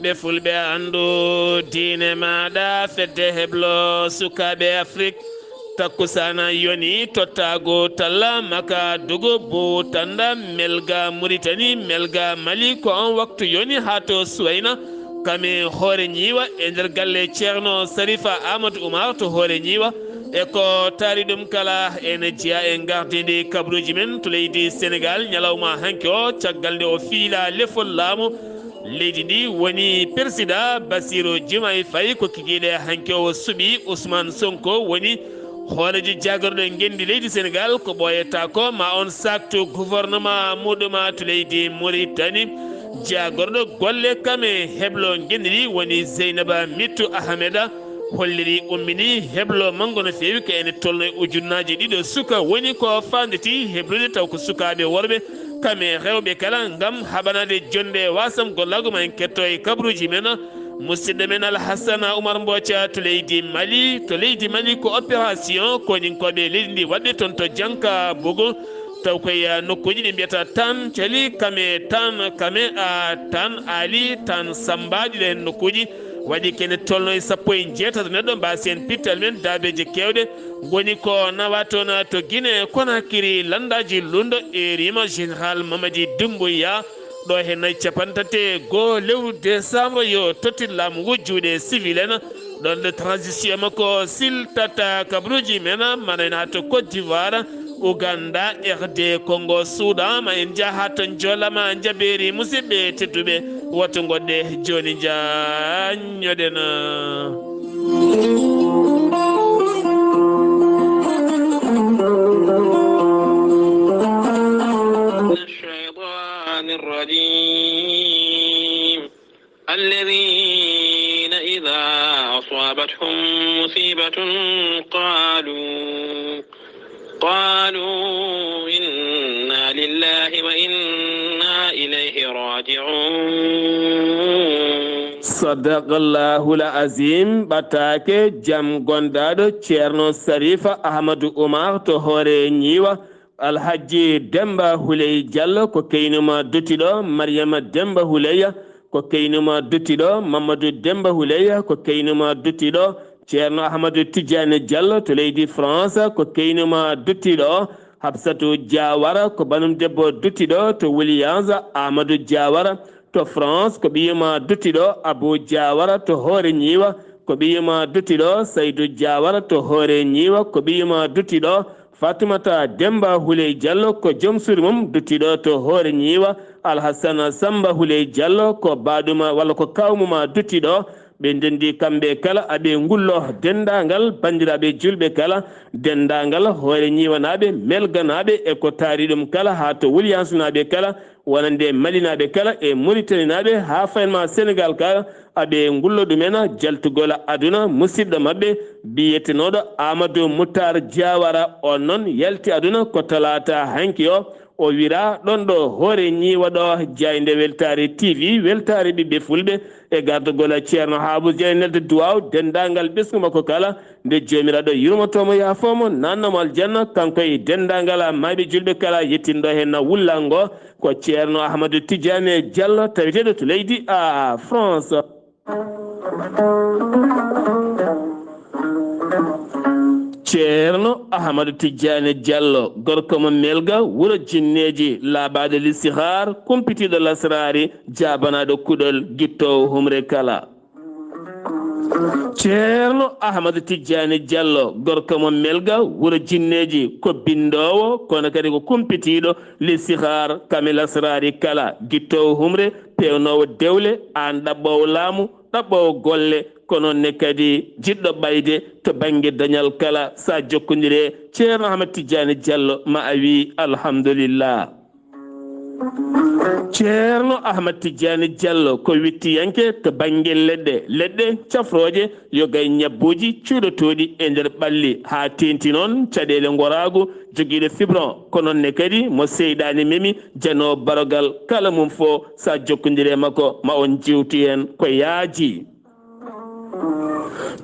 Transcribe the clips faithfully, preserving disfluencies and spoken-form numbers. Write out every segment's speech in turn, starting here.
Ɓe fulɓe anndu diine maaɗa fedde heblo sukaaɓe Afrik. Takkusaana yoni tottaago talla maka dogo bo tanda melga Muritani, melga Mali. Ko on waktu yoni haa to Suwayna, kame hoore ñiiwa e nder galle Ceerno Sarifa Amadou Oumar to hoore ñiiwa. E ko taari ɗum kala ene jeya e gardinde kabaruuji men to leydi Senegaal ñalawma hanki o, caggal nde o fiila lefol laamu leydi ndi, woni Persidaa Bassirou Diomaye Faye. Ko kikiiɗe hanki o suɓi Ousmane Sonko woni hooreejo jaagorɗo ngenndi leydi Senegaal. Ko ɓooyata ko ma on saaktu gouvernement muɗum to leydi Mauritanie. Jaagorɗo golle kame heblo ngenndi ndi woni Zeynaba Mittu Ahmeda holliri ummini heblo manngo no feewi, ko ene tolno e ujunnaaji ɗiɗo suka woni ko faanditi heblude, taw ko sukaaɓe worɓe kame rewɓe kala, ngam haɓanaade jonnde wasam gollaagu. Ma en ketto e kabaruuji men. Musidɗo men Alhassana Oumar Mboca to leydi Mali. To leydi Mali ko opération koninkooɓe leydi ndi waɗde toon to Janka Bogo. Taw koye nokkuuji ɗi mbiyata tan cali kame tan kame a tan ali tan samba, ɗiɗo heen nokkuuji waɗi kene tolno e sappo e jeetato neɗɗo. Mbaasi en pittal men daabeeje keewɗe ngoni ko nawa toon to Guinée Conakry, lanndaaji Lundo e rima Général Mamadi Doumbouya. Ɗo he nayi capanɗe tati e goo lewru décembre yo totti laamu ngu juuɗe civil en. Ɗon ɗo transition makko siltata kabaruuji men, mana en haa to Côte d'Ivoire, Ouganda, R D Congo, Soudan. Ma en njaha to Njolama Njabeeri. Musidɓe tedduɓe, woto ngoɗɗe jooni njaññoɗen. الشيطان الرجيم. الذين إذا أصابتهم مصيبة قالوا، قالوا إنا لله وإنا إليه راجعون. Sadaqallahul Azim. Ɓataake jam gondaaɗo Ceerno Sarifa Ahmadu Umar to hoore Ñiiwa. Alhaji Demba Huley Diallo ko keynuma duttiɗo, Mariama Demba Huley ko keynuma duttiɗo, Mamadou Demba Huley ko keynuma duttiɗo, Ceerno Ahmadu Tijjani Diallo to leydi France ko keynuma duttiɗo, Habsatu Diawara ko banum debbo duttiɗo to Williams, Amadou Diawara to France ko ɓiyuma duttiɗo, Abou Diawara to hoore Ñiiwa ko ɓiyuma duttiɗo, Saydou Diawara to hoore Ñiiwa ko ɓiyuma duttiɗo, Fatumata Demba Huley Diallo ko joom suudu mum duttiɗo to hoore Ñiiwa, Alhassana Samba Huley Diallo ko baaɗuma walla ko kawmuma duttiɗo. Ɓe ndenndi kamɓe kala, aɓe ngullo denndaangal banndiraaɓe juulɓe kala, denndaangal hoore Ñiiwanaaɓe, Melganaaɓe e ko taari ɗum kala haa to Williamsnaaɓe kala, wonande Malinaaɓe kala e Muritaninaaɓe haa faynma Senegaal kala, aɓe ngullo ɗumen jaltugol aduna. Musidɗo maɓɓe biyetenooɗo Amadou Moutar Diawara, on noon yalti aduna ko talaata hanki o. O wira ɗon ɗo hoore Ñiiwa ɗo, jaaynde Weltaare T V, weltaare ɓiɓɓe fulɓe, e gardagol Ceerno Haabou Dieng, nelde duwaaw denndaangal ɓesngu makko kala, nde Joomiraaɗo yurmoto mo, yaafo mo, nanna mo aljanna, kanko e denndaangal maayɓe juulɓe kala, yettinɗo heen wullango ko Ceerno Ahmadu Tijjaane Diallo, taweteeɗo to leydi a France. Ceerno Ahmadu Tijjaani Diallo, gorko mo Melga, wuro Jinneeji, laaɓaaɗo listihar, kumpitiiɗo lasraari, jaabanaaɗo kuɗol, gittoowo humre kala. Ceerno Ahmadu Tijjaani Diallo, gorko mo Melga, wuro Jinneeji, ko binndoowo, kono kadi ko kumpitiiɗo listihar, kame lasraari kala, gittoowo humre, peewnoowo dewle, aan ɗaɓɓoowo laamu, ɗaɓɓoowo golle, ko noon ne kadi jiɗɗo ɓayde to bannge dañal kala. So a jokkondire Ceerno Ahmad Tijjaani Diallo, ma a wii alhamdulillah. Ceerno Ahmad Tijjaani Diallo ko wittiyanke to bannge leɗɗe, leɗɗe cafrooje, yoga e ñabbuuji cuuɗotooɗi e nder ɓalli, haa teeŋti noon caɗeele ngoraagu, jogiiɗo fibron, ko noon ne kadi mo seyɗaani memi, janoowo barogal kala mum fof, so a jokkondire makko, ma on njeewtu heen ko yaaji.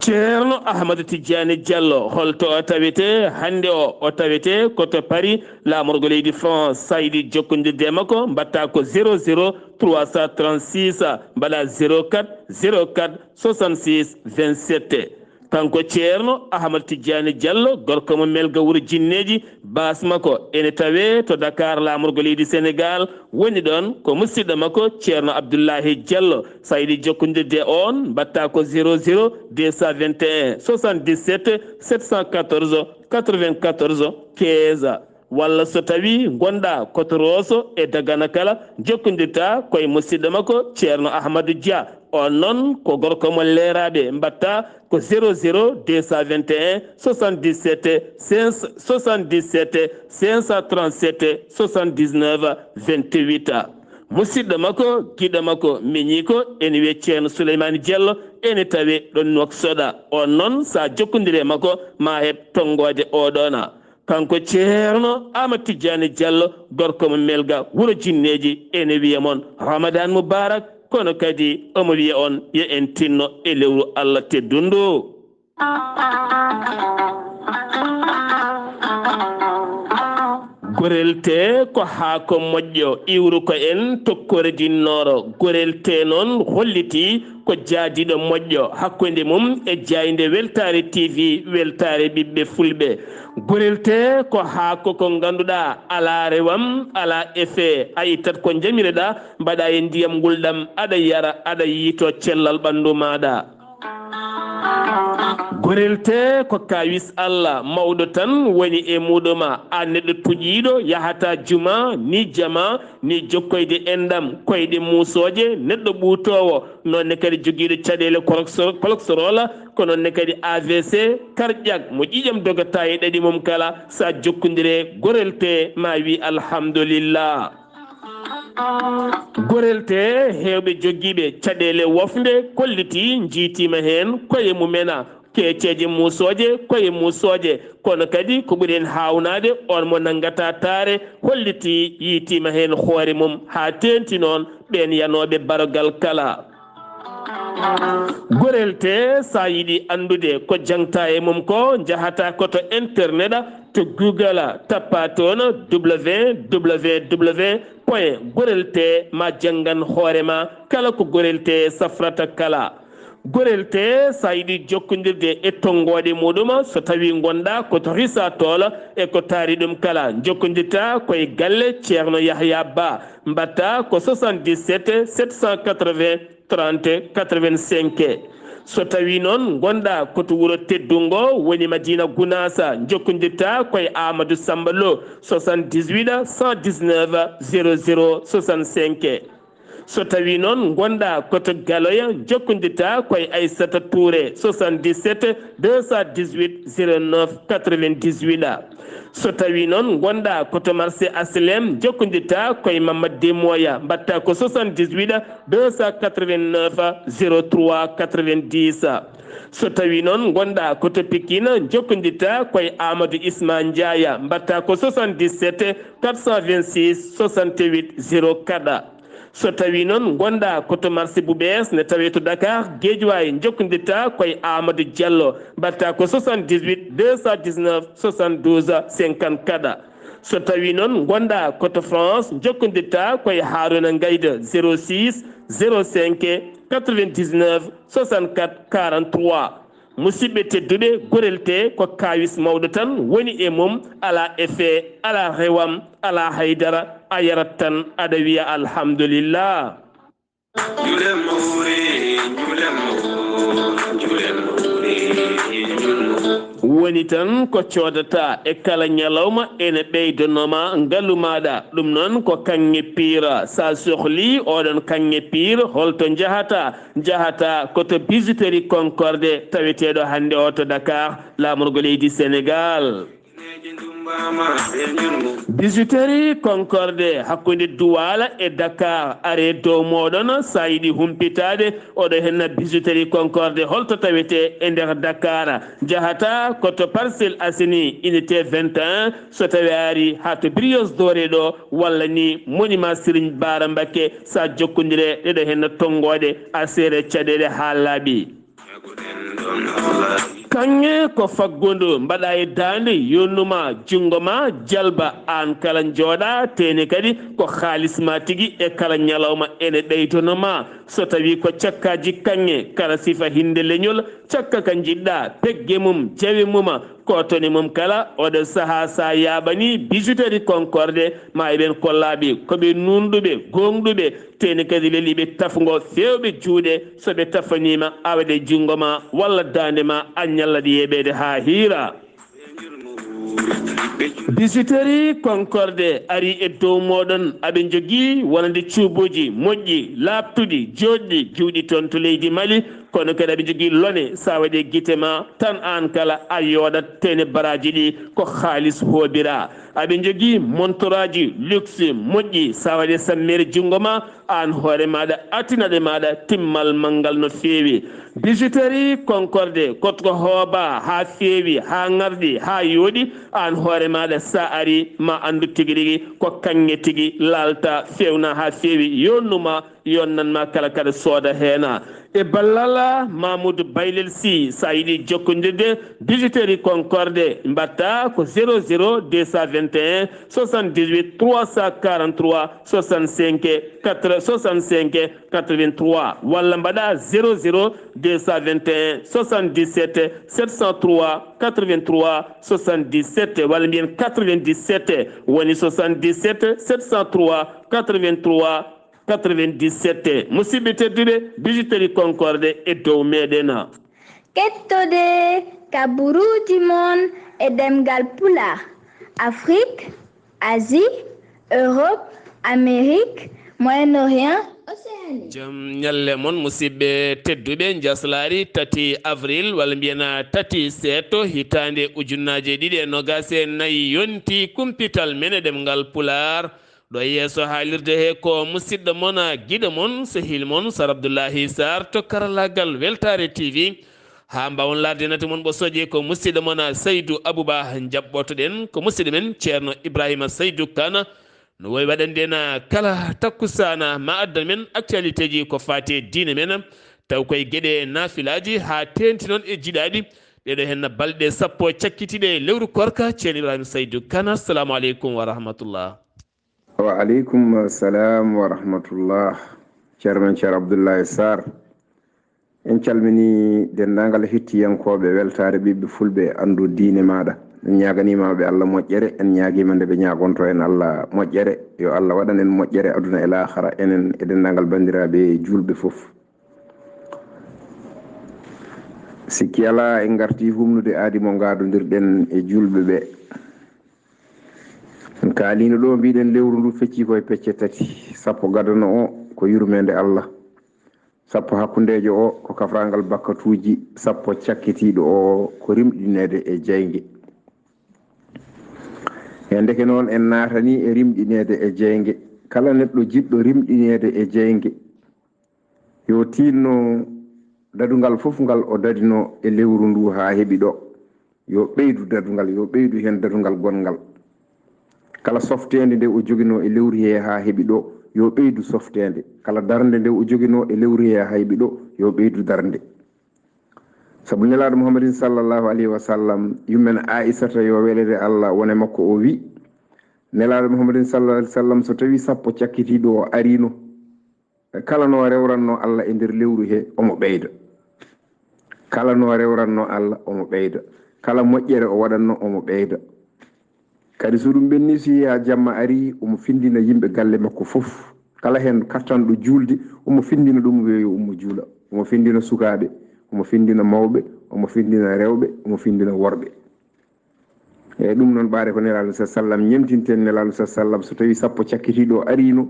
Ceerno Ahmadu Tijjaani Jallo, holto o tawetee hannde o? O tawetee ko to Paris, laamorgo leydi France. Sa yiɗi jokkondirde e makko, mbaɗtaa ko zéro zéro trois cent trente-six, mbaɗa zéro quatre zéro quatre soixante-six vingt-sept. Kanko Ceerno Ahmad Tijjaani Jallo, gorko mo Melga Wuro Jinneeji, baas makko ene tawee to Dakar, laamorgo leydi Senegaal, woni ɗoon ko musidɗo makko Ceerno Abdullahi Jallo. Sa yiɗi jokkondirde e oon, mbaɗtaa ko zéro zéro deux cent vingt et un soixante-dix-sept sept cent quatorze quatre-vingt-quatorze quinze. Walla so tawii ngonɗaa ko to Rooso e Dagana kala, jokkondirtaa ko e musidɗo makko Ceerno Ahmadu Dia. Oon noon ko gorko mo Leeraaɓe, mbaɗtaa ko zéro zéro deux cent vingt et un soixante-dix-sept cinq soixante-dix-sept cinq cent trente-sept soixante-dix-neuf vingt-huit. Musidɗo makko, giɗo makko, miñiiko, ene wiyee Ceerno Suleymaani Jallo, ene tawee ɗoon Nuwaksoda. Oon noon, so a jokkondirii e makko, ma heɓ tonngoode oo ɗoon. Kanko Ceerno Ahmad Tijjaani Jallo, gorko mo Melga, Wuro Jinneeji, ene wiya mon Ramadan Mubarak, kono kadi omo wiya on yo en tinno e lewru Allah teddundu. Gorel tee ko haako moƴƴo, iwru ko en tokkoore dinnooro. Gorel tee noon hollitii ko jaadiiɗo moƴƴo hakkunde mum e jaaynde Weltaare T V, weltaare ɓiɓɓe fulɓe. Gorel tee ko haako ko ngannduɗaa alaa rewam, alaa effet. A ittat ko njamireɗaa, mbaɗaa e ndiyam ngulɗam, aɗa yara, aɗa yiito cellal ɓanndu maaɗa. Gorel tee ko kaawis Allah, mawɗo tan woni e muuɗum. A neɗɗo tuƴiiɗo, yahataa juma, ni jama, ni jokkoyde enɗam, koyɗe muusooje, neɗɗo ɓuutoowo, noon ne kadi jogiiɗo caɗeele korokso-, koloksoroola, ko noon ne kadi A V C, karƴak, mo ƴiiƴam dogataa e ɗaɗi mum kala, so a jokkondirii e gorel tee, ma wii alhamdulillah. Gorel tee, heewɓe jogiiɓe caɗeele wofnde kollitii, njiytiima heen koye mum en, keeceeje muusooje, koye muusooje, kono kadi ko ɓuri heen haawnaade, oon mo nanngataa taare, hollitii, yiytiima heen hoore mum, haa teeŋti noon ɓeen yanooɓe barogal kala. Gorel tee, so a yiɗi anndude ko jaŋtaa e mum ko, njahataa ko to internet, to Google, tappaa toon W W W point gorel tee, ma janngan hoore ma kala ko gorel tee safrata kala. Gorel tee, so a yiɗi jokkondirde e tonngooɗe muuɗum, so tawii ngonɗaa ko to Risa Tool e ko taari ɗum kala, njokkondirtaa ko e galle Ceerno Yahya Ba, mbaɗtaa ko soixante-dix-sept sept cent quatre-vingts trente quatre-vingt-cinq. So tawii noon ngonɗaa ko to wuro teddungo woni Madina Gunaasa, njokkondirtaa ko e Amadou Samba Lo, soixante-dix-huit cent dix-neuf zéro zéro soixante-cinq. So tawii noon ngonɗaa ko to Galoya, njokkondirtaa ko e Aissata Touré, soixante-dix-sept deux cent dix-huit zéro neuf quatre-vingt-dix-huit. So tawii noon ngonɗaa ko to marché H L M, njokkondirtaa ko e Mamadou Demoya, mbaɗtaa ko soixante-dix-huit deux cent quatre-vingt-neuf zéro trois quatre-vingt-dix. So tawii noon ngonɗaa ko to Pikine, njokkondirtaa ko e Amadou Isma Ndiaye, mbaɗtaa ko soixante-dix-sept quatre cent vingt-six soixante-huit zéro quatre. So tawii noon ngonɗaa ko to marché Boubees, ne tawee to Dakar, Guédiawaye, njokkondirtaa ko e Amadou Diallo, mbaɗtaa ko soixante-dix-huit deux cent dix-neuf soixante-douze cinquante-quatre. So tawii noon ngonɗaa ko to France, njokkondirtaa ko e Harouna Ngayda, zéro six zéro cinq quatre-vingt-dix-neuf soixante-quatre quarante-trois. Musidɓe tedduɓe, gorel tee ko kaawis mawɗo tan woni e mum, alaa effet, alaa rewam, alaa haydara, a yarat tan, aɗa wiya alhamdulillah. Woni tan ko coodataa e kala ñalawma ene ɓeydanoo ma ngalu maaɗa. Ɗum noon ko kaŋŋe piir. So a sohlii ooɗoon kaŋŋe piir, holto njahataa? Njahataa ko to Bijouterie Concorde taweteeɗo hannde o to Dakar, laamorgo leydi Senegaal. Bijouterie Concorde hakkunde Douala e Dakar, aree dow mooɗon so a yiɗi humpitaade. Oɗo henna Bijouterie Concorde holto tawetee e nder Dakar. Njahataa ko to Parcelles Assainies, unité vingt et un, so tawii a arii haa to Brioche Dorée ɗo, walla ni monument Serigne Bara Mbacké, so a jokkondirii ɗeɗo henna tonngooɗe, a seere caɗeele haa laaɓi. Kaŋŋe ko faggundu mbaɗa e daande, yonnu ma, junngo ma, jalba, aan kala njooɗa, teeni kadi ko haalis ma tigi e kala ñalawma ene ɓeydono ma. So tawi ko cakkaaji kaŋŋe, kala sifa hinnde leñol, cakka ka njiɗɗa, pegge mum, jawe mum, kotone mum kala, oɗo sahaa sa yaaɓani Bijouterie Concorde, ma eɓen kollaɓe ko ɓe nunɗuɓe, gooŋɗuɓe, teeni kadi leliɓe tafgo feewɓe juuɗe. So ɓe tafaniima, a waɗe junngo ma walla daande ma, a ñalla ɗi yeɓeede haa hiira. Bijouterie Concorde ari e dow mooɗon. Aɓe njogii wonande cuubuuji moƴƴi, laaɓtuɗi, jooɗɗi, giwɗi toon to leydi Mali, kono kadi aɓe njogii lone. Sa waɗi gite ma tan, aan kala a yooɗat, teene baraaji ɗi ko haalis hoobiraa. Aɓe njogii montoraaji luxe moƴƴi. Sa waɗi sammeere junngo ma, aan hoore maaɗa, a tinaɗe maaɗa, timmal manngal no feewi. Bijouterie Concorde, ko to hooba haa feewi, haa ŋarɗi, haa yooɗi. Aan hoore maaɗa, sa ari, ma anndu tigi rigi ko kaŋŋe tigi laalta, feewna haa feewi, yonnu ma, yonnan ma kala kaɗa sooda heena. E ballal Mamoudou Baylel Sy, sa yiɗi jokkondirde Bijouterie Concorde, mbatta ko zéro zéro deux cent vingt et un soixante-dix-huit trois cent quarante-trois soixante-cinq quatre, soixante-cinq quatre-vingt-trois, walla mbaɗa zéro zéro deux cent vingt et un soixante-dix-sept sept cent trois quatre-vingt-trois soixante-dix-sept, walla mbiyen quatre-vingt-dix-sept, woni soixante-dix-sept sept cent trois quatre-vingt-trois quatre-vingt-dix-sept. Musidɓe tedduɓe, Bijouterie Concorde e dow meɗen. Kettode kaburuuji mon e ɗemngal Pulaar, Afrik, Asie, Europe, Amérique, Moyen-Orient, Océanie. Jam ñalle mon, musidɓe tedduɓe, njaslaari tati avril, walla mbiyen tati seeto, hitaande ujunnaaje ɗiɗi e nogas e nayi, yonti kumpital men e ɗemngal Pulaar. Ɗo e yeeso haalirde he ko musidɗo mon, giɗo mon, sehil mon, Sar Abdullahi Sarr to karallaagal Weltaare T V. Haa mbaawon laarde nate mon ɓosooje ko musidɗo mon Saydu Abuba jaɓɓotoɗen. Ko musidɗo men Ceerno Ibrahima Saydu Kan. No wowi waɗande en kala takkusaana ma addan men actualitéji ko faati e diine men. Taw koye geɗe naafilaaji haa teenti noon e jiɗaaɗi. Ɗeɗo hen balɗe sappo cakkitiiɗe lewru koorka. Ceerno Ibrahima Saydu Kan, assalamu aleykum wa rahmatullah. Wa aleykum salam wa rahmatullah. Ceerno men Ceerno Abdullahi Sarr, en calmini denndaangal hettiyankooɓe Weltaare Ɓiɓɓe Fulɓe, anndu diine maaɗa. En ñaaganiima ɓe Allah moƴƴere, en ñaagiima nde ɓe ñaagonto en Allah moƴƴere. Yo Allah waɗan en moƴƴere aduna e laahara, enen e denndaangal banndiraaɓe juulɓe fof. Sikki alaa, en ngartii humnude aadi mo ngaadondirɗen e juulɓe ɓe. En kaaliino ɗo, mbiɗen lewru ndu feccii koye pecce tati. Sappo gadano o ko yurmeende Allah. Sappo hakkundeejo o ko kafraangal bakkatuuji. Sappo cakkitiiɗo o ko rimɗineede e jeynge. E ndeke noon en naatanii e rimɗineede e jeynge. Kala neɗɗo jiɗɗo rimɗineede e jeynge, yo tiinno dadungal fof ngal o dadinoo e lewru ndu haa heɓi ɗo, yo ɓeydu dadungal, yo ɓeydu heen dadungal gonngal. Kala softeende nde o joginoo e lewru he haa heɓi ɗo, yo ɓeydu softeende. Kala darnde nde o joginoo e lewru he haa heɓi ɗo, yo ɓeydu darnde. Sabu Nelaaɗo Muhammadin sallallahu alayhi wa sallam, yummen Aisata, yo welere Allah wone makko, o wi, Nelaaɗo Muhammadin sallallahu alayhi wa sallam, so tawi sappo cakkitiiɗo o ariino, kala no rewranno Allah e nder lewru he, omo ɓeyda. Kala no rewranno Allah, omo ɓeyda. Kala moƴƴere o waɗanno, omo ɓeyda. Kadi so ɗum ɓenni, so yehi haa jamma ari, omo findina yimɓe galle makko fof. Kala heen kattanɗo juulde, omo findina ɗum, wiya yo ummo juula. Omo findina sukaaɓe, omo findina mawɓe, omo findina rewɓe, omo findina worɓe. Eyyi, ɗum noon, ɓaade ko Nelaaɗo sa sallam, ñemtinten Nelaaɗo sa sallam, so tawi sappo cakkitiiɗo ariino,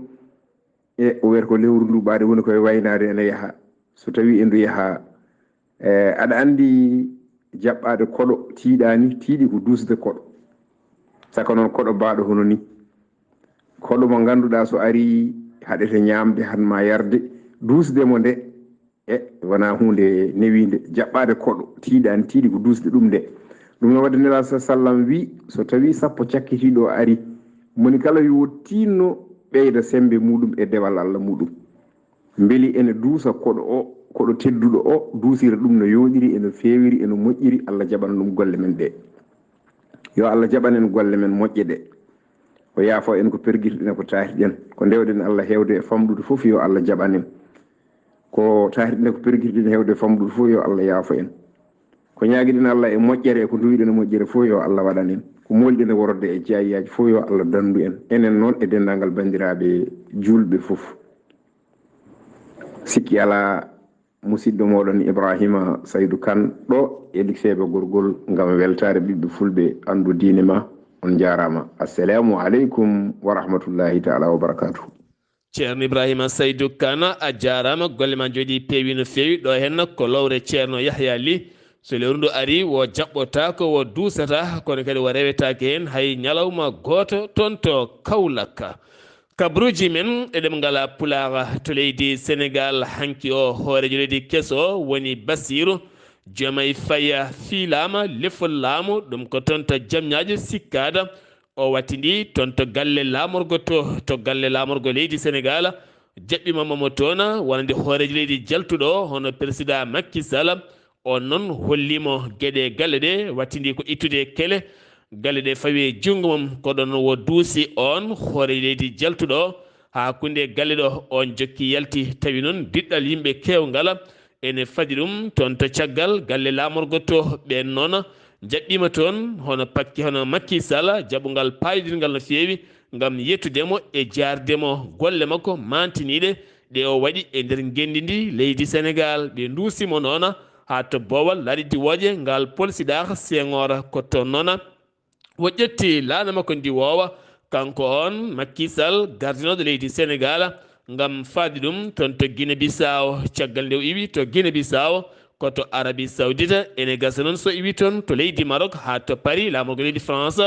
e o wiyata ko lewru ndu, ɓaade woni koye waynaade ene yaha. So tawi e ndu yaha, e aɗa anndi jaɓɓaade koɗo tiiɗaani, tiiɗi ko duusde koɗo. Saka noon koɗo baaɗo hono ni. Koɗo mo ngannduɗaa so ari haɗete ñaamde, han ma yarde, duusde mo nde, e wonaa huunde newiinde. Jaɓɓaade koɗo tiiɗaani, tiiɗi ko duusde ɗum nde. Ɗum no waɗde Nelaaɗo sa sallam wi, so tawi sappo cakkitiiɗo o ari, moni kala yo tiinno ɓeyda semmbe muɗum e dewal Allah muɗum. Mbeli ene duusa koɗo o, koɗo tedduɗo o duusira ɗum no yooɗiri, e no feewiri, e no moƴƴiri. Allah jaɓana ɗum golle men ɗe. Yo Allah jaɓan en golle men moƴƴe ɗe. O yaafo en ko pergirɗen e ko taahirɗen. Ko ndewɗen Allah heewde e famɗude fof, yo Allah jaɓan en. Ko taahirɗen e ko pergirɗen heewde e famɗude fof, yo Allah yaafo en. Ko ñaagiɗen Allah e moƴƴere, e ko nduwiɗen e moƴƴere fof, yo Allah waɗan en. Ko moolɗen e worode e jaayiyaaji fof, yo Allah danndu en. Enen noon e denndaangal banndiraaɓe juulɓe fof. Sikki alaa, musidɗo mooɗon Ibrahima Saydu Kan, ɗo e Likseebe Gorgol, ngam weltaare ɓiɓɓe Fulɓe, anndu diine ma. On njaaraama. Assalaamu aleykum wa rahmatullaahi taala wa barakaatuh. Ceerno Ibrahima Saydu Kan, a jaaraama, golle ma njooɗii, peewi no feewi. Ɗo heen ko lowre Ceerno Yahya Ly. So lewru ndu arii, wo jaɓɓotaako, wo duusata, kono kadi wo rewetaake heen hay ñalawma gooto toon to Kawlak. Kabruuji men e ɗemngal Pulaar to leydi Senegaal, hanki o hooreejo leydi keso woni Basiiru Jomay Faya fiilaama lefol laamu, ɗum ko toon to Jamñaajo Sikkaada. O wattindii toon to galle laamorgo to, to galle laamorgo leydi Senegaal, jaɓɓiima mo toon, wonande hooreejo leydi jaltuɗo, hono Peresidaa Makki Sal. On noon holliimo geɗe galle ɗe, wattindii ko ittude kele, galle ɗe fawi e junngo mum. Ko ɗoon wo duusi oon hooreejo leydi jaltuɗo, haa hakkunde galle ɗo, oon jokki yalti, tawi noon diɗɗal yimɓe keewngal ene fadi ɗum toon to caggal galle laamorgo to. Ɓeen noon njaɓɓiima toon, hono pakki, hono Makki Sal, jaɓungal paayidinngal no feewi ngam yettude mo e jaarde mo golle makko maantiniiɗe ɗe o waɗi e nder ngenndi ndi leydi Senegaal. Ɓe nduusi mo noon haa to boowal laaɗe diwooje ngal Polsidaar Seŋoor. Ko toon noon o ƴetti laana makko ndiwoowa, kanko oon Makki Sal, gardinooɗo leydi Senegaal, ngam faade ɗum toon to Gine Bisaawo. Caggal nde o iwi to Gine Bisaawo, ko to Arabi Sawdita. Ene gasa noon so iwi toon to leydi Marok haa to Paris, laamorgo leydi France,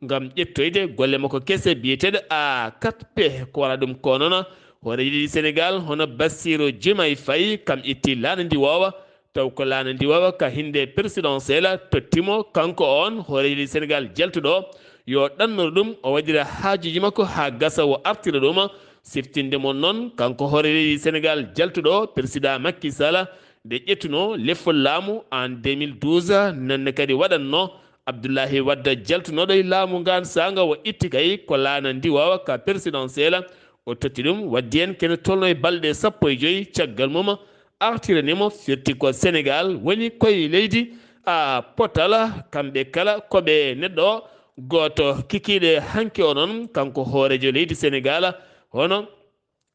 ngam ƴettoyde golle makko kese biyeteeɗe A quatre P, ko wona ɗum ko noon. Hooreejo leydi Senegaal, hono Bassirou Diomaye Faye, kam itti laana ndiwoowa, taw ko laana ndiwoowa ka hinde présidentielle, totti mo kanko oon hooreejo leydi Senegaal jaltuɗo, yo ɗannor ɗum, o waɗira haajuuji makko haa gasa, o artira ɗum. Siftinde mo noon, kanko hooreejo leydi Senegaal jaltuɗo, Peresidaa Makki Sal, nde ƴettunoo lefol laamu en deux mille douze, noon ne kadi waɗatnoo Abdoulaye Wade jaltunooɗo e laamu ngaan saanga, o itti kay ko laana ndiwoowa ka présidentielle, o totti ɗum, waddi heen kene tolno e balɗe sappo e joy. Caggal mum, artirani mo, firti ko Senegaal woni koye leydi a potala, kamɓe kala ko ɓe neɗɗo gooto kikiiɗe. Hanki o noon, kanko hooreejo leydi Senegaal, hono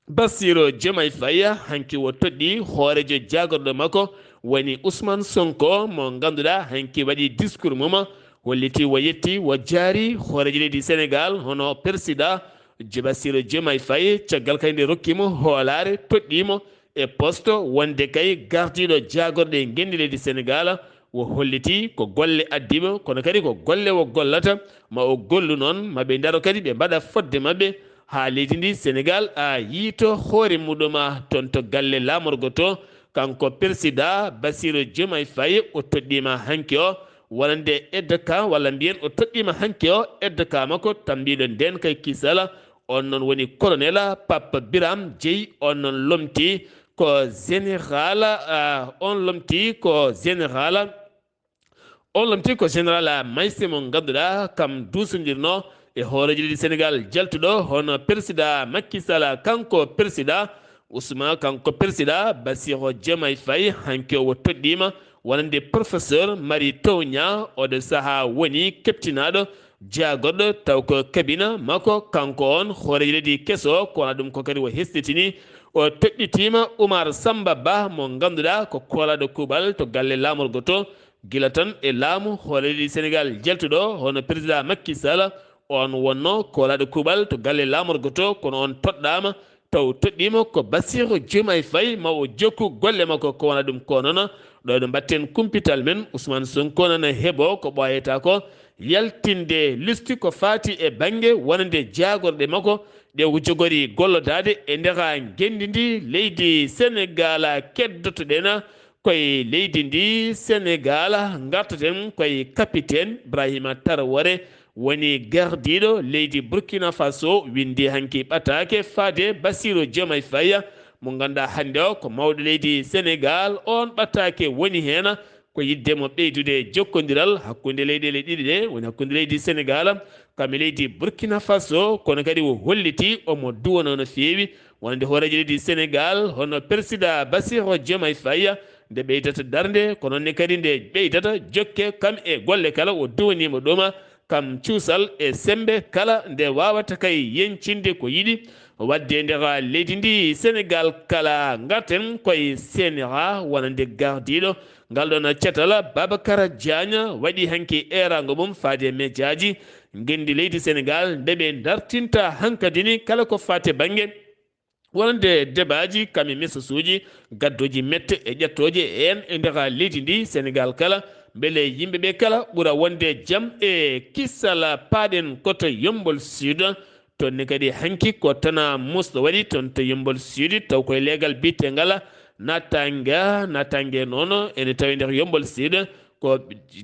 Bassirou Diomaye Faye, hanki o toɗɗii hooreejo jaagorɗo makko woni Ousmane Sonko, mo ngannduɗaa hanki waɗi discours mum, holliti o yetti, o jaari hooreejo leydi Senegaal, hono Peresidaa Bassirou Diomaye Faye, caggal kadi nde rokki mo hoolaare, toɗɗii mo e poste wonde kay gardiiɗo jaagorɗe ngenndi leydi Senegaal. O holliti ko golle addi mo, kono kadi ko golle o gollata, ma o gollu noon, ma ɓe ndaro kadi ɓe mbaɗa fodde maɓɓe haa leydi ndi Senegaal a yiito hoore muɗum a toon to galle laamorgo to. Kanko Peresidaa Bassirou Diomaye Faye, o toɗɗiima hanki o wonande aide de camp, walla mbiyen o toɗɗiima hanki o aide de camp makko tambiiɗo ndeen kay kisala. On noon woni colonel Pape Birame Dièye, on noon lomti ko général, ah, on lomti ko général, on lomti ko général Maïssé mo ngannduɗaa kam duusondirno e hooreejo leydi Senegaal jaltuɗo, hono Peresidaa Makki Sal, kanko Peresidaa Ousmane, kanko Peresidaa Bassirou Diomaye Faye, hanki o toɗɗiima wonande professeur Mary Teuw Niane, oɗo sahaa woni keptinaaɗo jaagorɗo, taw ko kabina makko, kanko on hooreejo leydi keso, ko wona ɗum ko kadi o hesɗitini. O toɗɗitiima Oumar Samba Ba mo ngannduɗaa ko koolaaɗo kuuɓal to galle laamorgo to, gila tan e laamu hooreejo leydi Senegaal jaltuɗo, hono Peresidaa Makki Sal, on wonno koolaaɗo kuuɓal to galle laamorgo to, kono on toɗɗaama, taw toɗɗiima ko Bassirou Diomaye Faye, ma o jokku golle makko, ko wona ɗum ko noon. Ɗo ɗo mbatten kumpital men, Ousmane Sonko nana heɓo ko ɓooyata ko yaltinde listi ko faati e bannge wonande jaagorɗe makko ɗe o jogori gollodaade e ndera ngenndi ndi leydi Senegaal. Keddotoɗen koye leydi ndi Senegaal, ngartaten koye capitaine Ibrahima Traoré, woni gardiiɗo leydi Burkina Faso, winndi hanki ɓataake faade Bassirou Diomaye Faye, mo ngannduɗaa hannde o ko mawɗo leydi Senegaal, oon ɓattaake woni heen, ko yiɗde mo ɓeydude jokkondiral hakkunde leyɗeele ɗiɗi ɗe, woni hakkunde leydi Senegaal kam e leydi Burkina Faso, kono kadi o holliti omo duwanoo no feewi wonande hooreejo leydi Senegaal, hono Peresidaa Bassirou Diomaye Faye, nde ɓeydata darnde, ko noon ne kadi nde ɓeydata jokke kam e golle kala o duwaniima ɗum, kam cuusal e semmbe kala nde waawata kay yeñcinde ko yiɗi waɗde e nder leydi ndi Senegaal kala. Ngarten koye C N R A, wonande gardiiɗo ngal ɗoon catal, Babacar Diagne, waɗi hanki eeraango mum faade e mejaaji ngenndi leydi Senegaal, nde ɓe dartinta hankadi ni kala ko faati e bannge wonande debaaji kam e message uji gaddooji mette e ƴettooje e en e nder leydi ndi Senegaal kala, mbele yimɓe ɓe kala ɓura wonde jam e kisal. Paaɗen ko to Yummbol Sud, toon ne kadi hanki ko tana musɗo waɗi toon to Yummbol Sud, taw koye leegal biyetengal Naataange, Naataange noon ene tawi nder Yummbol Sud, ko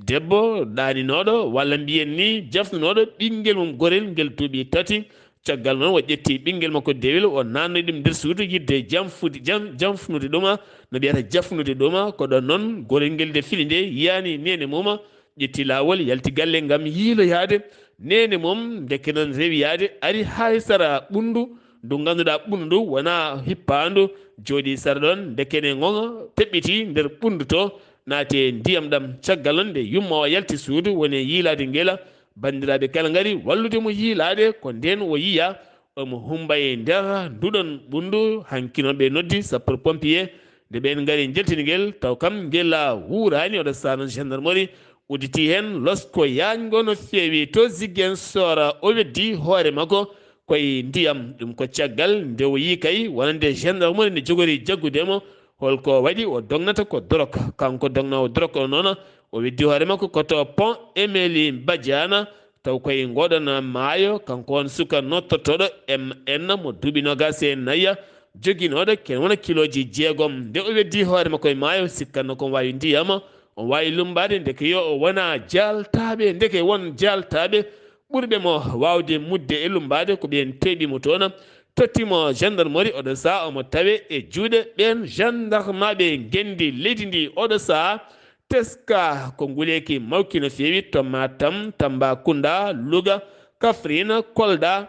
debbo ɗaaninooɗo walla mbiyen ni jafnunooɗo ɓinngel mum gorel ngel duuɓi tati. Caggal noon o ƴetti ɓinngel makko dewel, o naatni ɗum nder suudu yiɗde jamfude, jam-, jamfunude ɗum, no mbiyata jafnude ɗum. Ko ɗoon noon gorel ngel nde fini nde yiyaani neene mum, ƴetti laawol, yalti galle ngam yiiloyaade neene mum. Ndeke noon rewi yaade, ari haa e sara ɓunndu ndu ngannduɗaa ɓunndu ndu wonaa hippaandu, jooɗii sara ɗoon, ndeke ne ŋoŋa, peɓɓitii nder ɓunndu to, naati e ndiyam ɗam. Caggal noon nde yumma o yalti suudu, woni e yiilaade ngela, banndiraaɓe kala ngari wallude mo yiilaade, ko ndeen o yiya omo humba e nder nduɗon ɓunndu. Hanki noon ɓe noddi sapeur pompier, nde ɓeen ngari njaltini ngel, taw kam ngel wuuraani. Oɗo sahaa noon gendarmerie udditi heen losko yaañgo no feewi to Ziguinchor. O weddi hoore makko koye ndiyam. Ɗum ko caggal nde o yii kay wonande gendarmerie ne jogori jaggude mo. Holko waɗi o dognata ko dorok? Kanko dognoowo dorok o noon, o weddi hoore makko ko to Pont Émile Badiane, taw koye ngoɗon maayo. Kanko on suka nottortooɗo M N mo duuɓi noogaas e nayi, joginooɗo ken wona kilooji jeegom. Nde o weddi hoore makko e maayo, sikkanno ko waawi ndiyam, o waawi lummbaade, ndeke yo o wona jaaltaaɓe, ndeke won jaaltaaɓe ɓurɓe mo waawde muɗde e lummbaade, ko ɓeen teeɓi mo toon, totti mo gendarmerie. Oɗo sahaa omo tawe e juuɗe ɓeen gendarmaaɓe ngenndi leydi ndi. Oɗo sahaa teska ko nguleeki mawki no feewi to Matam, Tambacounda, Louga, Kaffrine, Kolda,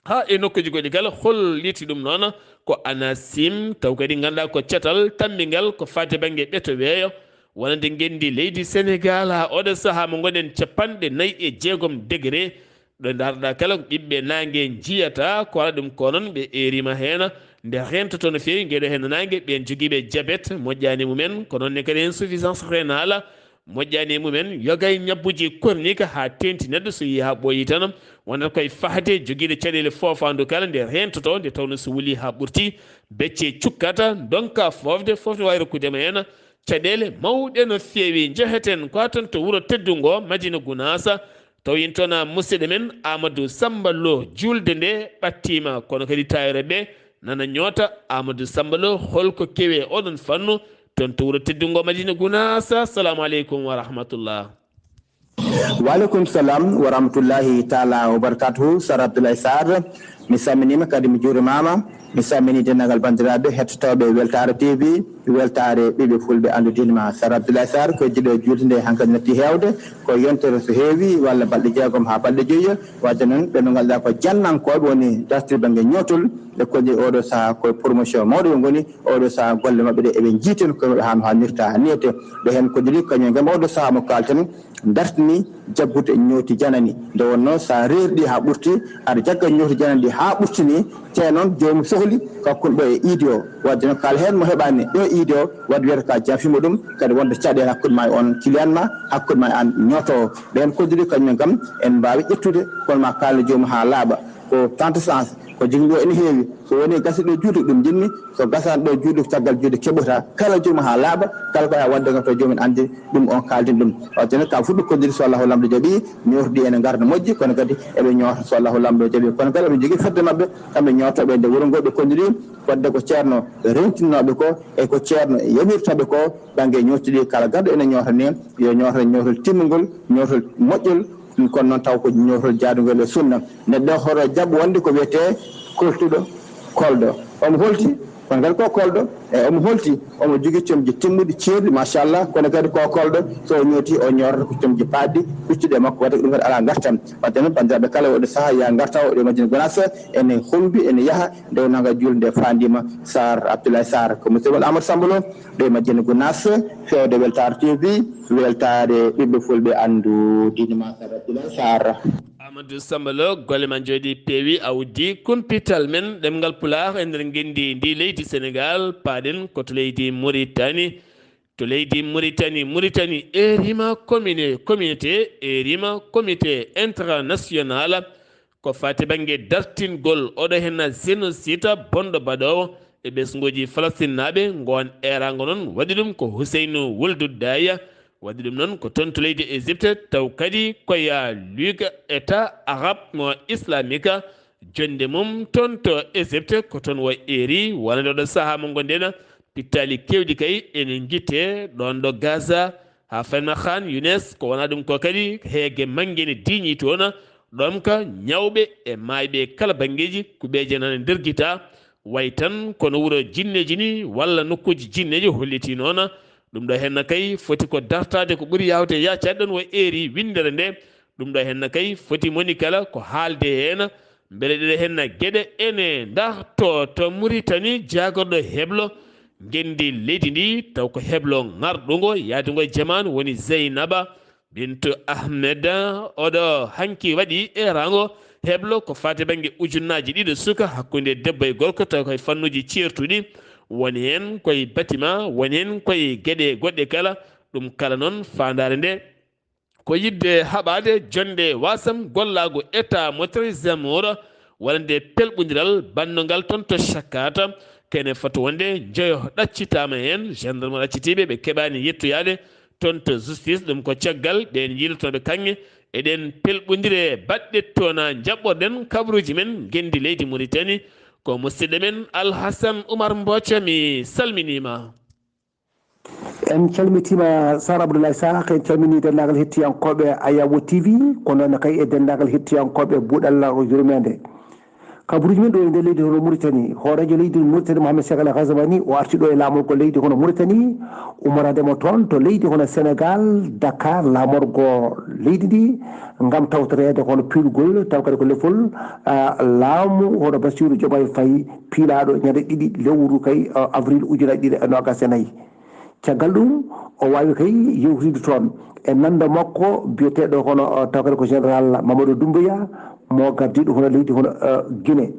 haa e nokkuuji goɗɗi kala. Holliti ɗum noon ko ANACIM, taw kadi ngannduɗaa ko catal tammbigal ko faati bannge ɓeto weeyo, wonande ngenndi leydi Senegaal. Haa oɗo sahaa mo ngonɗen capanɗe nayi e jeegom degré, ɗo ndaarɗaa kala ko ɓiɓɓe naange njiyata, ko waɗa ɗum ko noon ɓe eeriima heen. Nde reentotoo no feewi ngeɗo heen naange, ɓeen jogiiɓe jabet moƴƴaani mumen, ko noon ne kadi insuffisance rénale moƴƴaani e mumen, yoga e ñabbuuji chronique haa teeŋti neɗɗo, so yehii haa ɓooyi tan, wonata koye fahde jogiiɗo caɗeele foofaandu kala nde reentotoo, nde tawnoo so wulii haa ɓurti, becce cukkata, ndonka foofde, foofde waawi rokkude ma heen caɗeele mawɗe no feewi. Njeheten ko haa toon to wuro teddungo Madina Gunaas, taw yen toon musidɗo men Amadou Samba Lo. Juulde nde ɓattiima, kono kadi taayre ɓe nana ñoota. Amadou Samba Lo, holko kewi e oɗon fannu toon to wuro teddungo Madina Gunaas? Assalamu aleykum wa rahmatullah. Waaleykum salam wa rahmatullahi taala wa barakatuhu. Sar Abdoulaye Sarr, mi salminiima kadi mi juurimaama. Mi salminii denndaangal banndiraaɓe hettotooɓe Weltaare T V, Weltaare ɓiɓɓe fulɓe anndudiinma. Sar Abdoulaye Sarr, ko e juuɗe juulde nde hankadi natti heewde, ko yontere so heewi walla balɗe jeegom haa balɗe joyi. Waɗde noon, ɓe no ngannduɗaa ko jannankooɓe woni dartiri bannge ñootol, ɓe kolliri oɗo sahaa ko promotion mawɗo ɓe ngoni, oɗo sahaa golle maɓɓe ɗe eɓe njiyten koye maɓɓe haa no haanirta niyete. Ɓe heen kolliri kañum e ngam oɗo sahaa mo kaalten dartini jaggude ñooti janani. Nde wonnoo so a reerɗi haa ɓurti, aɗa jagga ñooti janani ɗi haa ɓurtini, tee noon joomum sohli kakkun ɗo e iidi o. Waɗde noon kala heen mo heɓaani ɗo e iidi o, waɗde wiyata ka janfima ɗum, kadi wonde caɗeele hakkunde ma e on client ma, hakkunde ma e aan ñootoowo. Ɓeen kolliri kañum en kam en mbaawi ƴettude kono ma kaalne joomum haa laaɓa. Ko trente sens ko jogimi ɗo ene heewi, so woni gasi ɗo juuti ɗum jinmi, so gasani ɗo juuti caggal juuti keɓota kala joomum haa laaɓa, kala ko haa waɗde kam to joomum en anndi ɗum on kaalden ɗum. Waɗde noon ka fuɗɗo kolliri so Allahu Laamɗo jaɓi, ñootodi ene ngarda moƴƴi kono kadi eɓe ñoota so Allahu Laamɗo jaɓi, kono kadi eɓe njogii fedde maɓɓe kamɓe ñootooɓe e nder wuro ngo ɓe kolliri, waɗde ko ceerno rewtinnooɓe ko e ko ceerno yamirtooɓe ko bannge ñootodi kala garɗo ene ñoota ni yo ñooto ñootol timmungol, ñootol moƴƴol. Ɗum kono noon taw ko ñootol jaadungol e sunna. Neɗɗo hoto jaɓ wonde ko wiyetee koltuɗo kolɗo. Omo holti Kono kadi ko kolɗo, e omo holti, omo jogii comci timmuɗi, ceerɗi, machallah. Kono kadi ko kolɗo, so o ñooti, o ñootata ko comci paaɗɗi, kuccuɗe makko, waɗde ko ɗum kadi alaa ngartam. Wadde noon, banndiraaɓe kala, oɗo sahaa, yaa ngarta, oɗo Madina Gunaas, ene hombi, ene yaha, nde wonaa ngal juulde nde faandiima. Sarr, Abdoulaye Sarr, ko musidɗo mon Amadou Samba Lo, ɗo e Madina Gunaas, fewde Weltaare T V, weltaare ɓiɓɓe fulɓe, anndu diine ma, Sarr Abdoulaye Sarr. Amadou Samba Lo, golle ma njooɗi, peewi, a uddii kumpital men ɗemngal Pulaar e nder ngenndi ndi leydi Senegaal. Paaɗen ko to leydi Muritani. To leydi Muritani, Muritani erima commune, communauté, erima comité international. Ko faati bannge dartingol oɗo henna génocide bonɗo baɗoowo e ɓesnguuji Falastinaaɓe, ngoon eeraango noon waɗi ɗum ko Huseynu Wuldu Daya. Waɗi ɗum noon ko toon to leydi Égypte, taw kadi ko ya Ligue État Arabe mo Islamique, jonnde mum toon to Égypte ko toon wa eeri, wonande oɗo sahaa mo ngonɗen, pittaali keewɗi kay ene ngittee ɗoon ɗo Gaza, haa fayna Khan Younes, ko wonaa ɗum ko kadi heege mannge ne diiñii toon, ɗoon ka ñawɓe e maayɓe kala banngeeji, kuɓeeje nana ndergitaa, way tan kono wuro jinneeji ni walla nokkuuji jinneeji hollitii noon. Ɗum ɗo henna kay foti ko dartaade ko ɓuri yaawde yaacaade ɗoon wa eeri winndere nde. Ɗum ɗo henna kay foti moni kala ko haalde heen, mbele ɗeɗe henna geɗe ene ndarto to Muritani jaagorɗo heblo ngenndi leydi ndi, taw ko heblo ŋarɗungo yaadungo e jamaanu woni Zeynaba Bintu Ahmed. Oɗo hanki waɗi eeraango heblo ko faati bannge ujunnaaji ɗiɗo suka hakkunde debbo e gorko, taw koye fannuuji ceertuɗi, woni heen koye bâtiment, woni heen koye geɗe goɗɗe kala. Ɗum kala noon faandaare nde ko yiɗde haɓaade jonnde wasam gollaagu État mo Treize Amours, wonande pelɓondiral bannungal toon to Cakkaata. Kene foti wonde njoyo ɗaccitaama heen, gendarme ɗaccitiiɓe ɓe keɓaani yettoyaade toon to justice. Ɗum ko caggal ɓeen yiilotooɓe kaŋŋe e ɗeen pelɓondire baɗɗe toon. Njaɓɓorɗen kabaruuji men ngenndi leydi Muritani ko musidɗo men Alhasan Umar Mbooco, mi salminiima. En calmitiima Sar Abdoulaye Sakh, en calminii denndaangal hettiyankooɓe Ayawo T V, ko noon kay e denndaangal hettiyankooɓe Buuɗalla o Yurmeende. Kabaruuji men ɗo e nder leydi hono Mauritanie, hooreejo leydi Mauritanie Mohamed Cheikh Al Ghazouani, o arti ɗo e laamorgo leydi hono Mauritanie, ummoraade mo toon to leydi hono Sénégal, Dakar, laamorgo leydi ndi, ngam tawtoreede hono piilgol, taw kadi ko lefol, ah, laamu hono Bassirou Diomaye Faye, piilaaɗo ñande ɗiɗi lewru kay, ah, avril ujunaaji ɗiɗi e noogaas e nayi. Caggal ɗum, o waawi kay yewtidde toon e nanndo makko biyeteeɗo hono, uh, taw kadi ko général Mamadou Doumbouya, mo gardiiɗo hono leydi hono, uh, Guinée.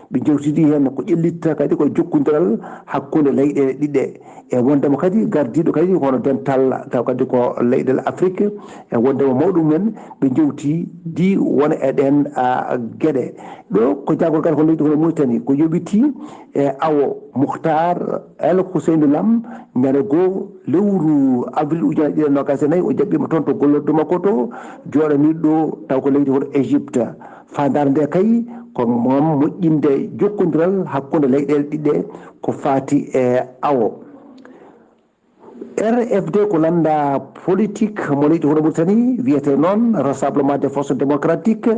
Ɓe njewtidi heen ko ƴellitta kadi ko jokkondiral hakkunde leyɗeele ɗiɗɗe. E wondema kadi gardiiɗo kadi hono dental taw kadi ko leyɗeele Afrique, e wondema mawɗo mumen ɓe njewti di wona e ɗeen, uh, geɗe. Ɗo ko jaagorgal hono leydi hono Mauritanie ko yoɓiti e awo Mukhtar El Ousseynou Lam, ñande goo lewru avril ujunaaji ɗiɗi e noogaas e nayi, o jaɓɓiima toon to gollordu makko to, jooɗaniiɗo ɗo taw ko leydi hono Égypte. Faandaare nde kay ko ngam moƴƴinde jokkondiral hakkunde leyɗeele ɗiɗɗe ko faati e awo. R F D ko lannda politique mo leydi hono Mauritanie, wiyetee noon Rassemblement des Forces Démocratiques,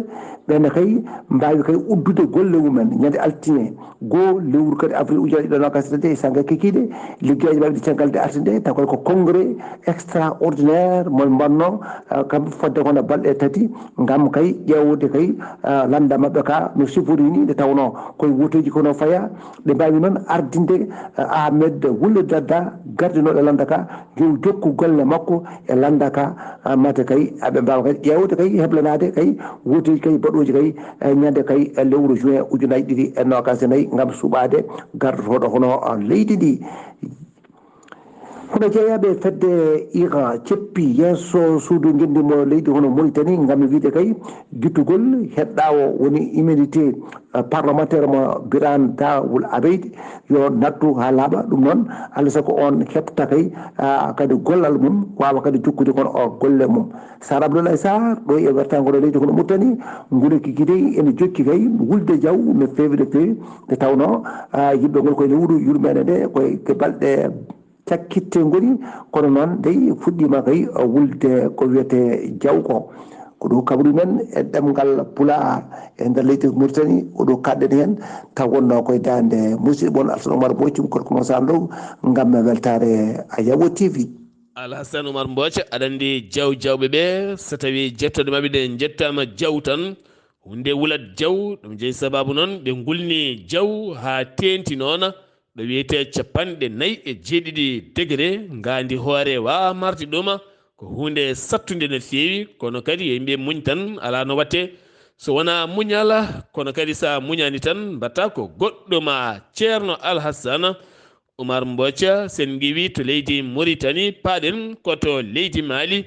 ɓeen kay mbaawi kay uddude golle mumen ñande altine goo lewru kadi avril ujunaaji ɗiɗi e noogaas e tati e sannga kikiiɗe, liggeyaaji maɓɓe ɗi caggal nde arti nde, taw kadi ko congrès extraordinaire mo mbaɗnoo, ah, kamɓe fodde kono balɗe tati, ngam kay ƴeewde kay, ah, lannda maɓɓe ka no sifori ni, nde tawnoo koye woteeji kono faya, ɓe mbaawi noon ardinde, ah, Ahmed Wul Dadda, gardinooɗo lannda ka, yo jokku golle makko e lannda ka, ah, mate kay aɓe mbaawa kay ƴeewde kay heblanaade kay woteeji kay baɗooji kay, eh, ñande kay, eh, lewru juin ujunaaji ɗiɗi e noogaas e nayi ngam suɓaade gardotooɗo hono, ah, leydi ndi. Hono jeeyaaɓe fedde iran ceppi yeeso suudu ngenndi mo leydi hono Mauritanie ngam wiide kay gittugol heɗɗaawo woni immunité, eh, parlementaire mo Birane Daoul Abeid yo nattu haa laaɓa. Ɗum noon, alaa sago on heɓta kay, ah, kadi gollal mum, waawa kadi jokkude kono o golle mum. Sar Abdoulaye Sarr, ɗo e wertaango ɗo leydi kono Mauritanie, ngure kiki dey ene jokki kay wulde jaw no feewi, no feewi, nde tawnoo, ah, yimɓe ngol koye lewru yurmeende nde koye ke balɗe cakkitte ngoni, kono noon dey fuɗɗiima kay wulde ko wiyetee jaw ko. Ko ɗum kabri men e ɗemngal Pulaar e nder leydi Mauritanie. Ko ɗum kaɗɗen heen, taw wonnoo koye daande musidɗo mon Alsan Oumar Mbodj, Gorko Moussa Lo, ngam weltaare Ayawo T V. Alhasan Oumar Mbodj, aɗa anndi jaw jawɓe ɓe, so tawii jettode maɓɓe ɗe njettaama jaw tan, huunde wulat jaw, ɗum jeyi sabaabu noon ɓe ngulni jaw haa teeŋti noon, ɗo wiyetee capanɗe nayi e jeeɗiɗi degre, ngaandi hoore waawaa marde ɗum, ko huunde sattunde no feewi, kono kadi yo yimɓe muñ tan, alaa no waɗtee so wonaa muñal, kono kadi so a muñaani tan mbaɗta ko goɗɗum. Ceerno Alhasan Oumar Mbodj, so en ngiwii to leydi Mauritanie, paaɗen ko to leydi Mali.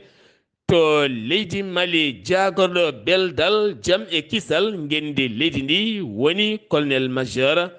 To leydi Mali, jaagorɗo beldal, jam e kisal ngenndi leydi ndi woni colonel major,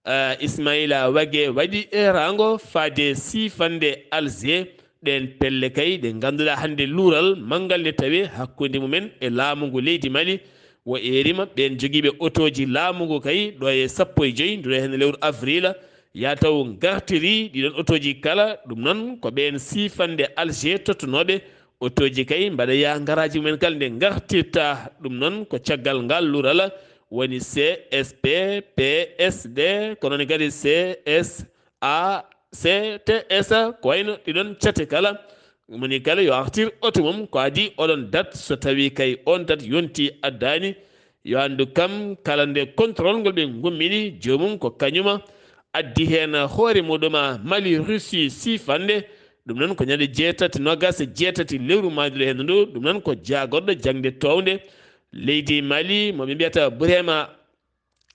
ah, Ismaila Wage waɗi eeraango faade siifande Alger. Ɗeen pelle kay ɗe ngannduɗaa hannde luural manngal ne tawee hakkunde mumen e laamu ngu leydi Mali. Wo eeriima ɓeen jogiiɓe otooji laamu ngu kay ɗo e sappo e joy ndu heen lewru avril, yaa taw ngartirii ɗiɗon otooji kala. Ɗum noon ko ɓeen siifande Alger tottunooɓe otooji kay mbaɗa yaa ngaraaji mumen kala nde ngartirta. Ɗum noon ko caggal ngal luural woni C S P, P S D, kono ne kadi C S A, C T S, ko wayno ɗiɗon cate kala. Moni kala yo artir oto mum ko adii oɗon date, so tawii kay oon date yontii addaani, yo anndu kam kala nde contrôle ngol ɓe ngummini, joomum ko kañuma addi heen hoore muɗum. Mali, Russie siifande, ɗum noon ko ñande jeetati, noogaas e jeetati lewru maajuɗo heen ndu, ɗum noon ko jaagorɗo jaŋde toownde leydi Mali mo ɓe mbiyata Burema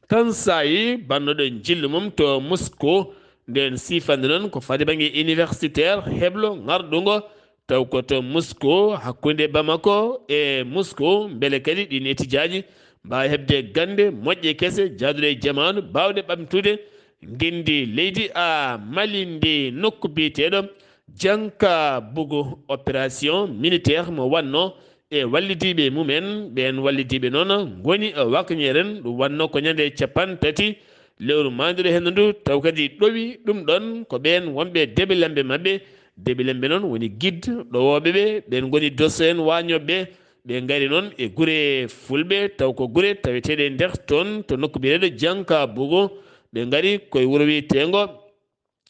Kansayi, bannoɗo njillu mum to Moscou. Nden siifande noon ko fadi bannge universitaire heblo ŋarɗungo, taw ko to Moscou, hakkunde Bamako e Moscou, mbele kadi ɗin etijaaji mbaawa heɓde gannde moƴƴe kese jaaduɗe e jamaanu, baawɗe ɓamtude ngenndi leydi a Mali ndi. Nokku biyeteeɗo Janka Bugu, opération militaire mo wanno e wallidiiɓe mumen. Ɓeen wallidiiɓe noon ngoni wakñeren, ɗum wanno ko ñande capanɗe tati lewru maanduru henndu ndu, taw kadi ɗowi ɗum ɗon ko ɓeen wonɓe debilembe maɓɓe. Debilembe noon woni guide ɗowooɓe ɓe, ɓeen ngoni dosso en waañooɓe. Ɓe ngari noon e gure fulɓe, taw ko gure taweteeɗe e nder toon to nokku biyeteeɗo Janka Bugu. Ɓe ngari koye wuro wiyeteengo,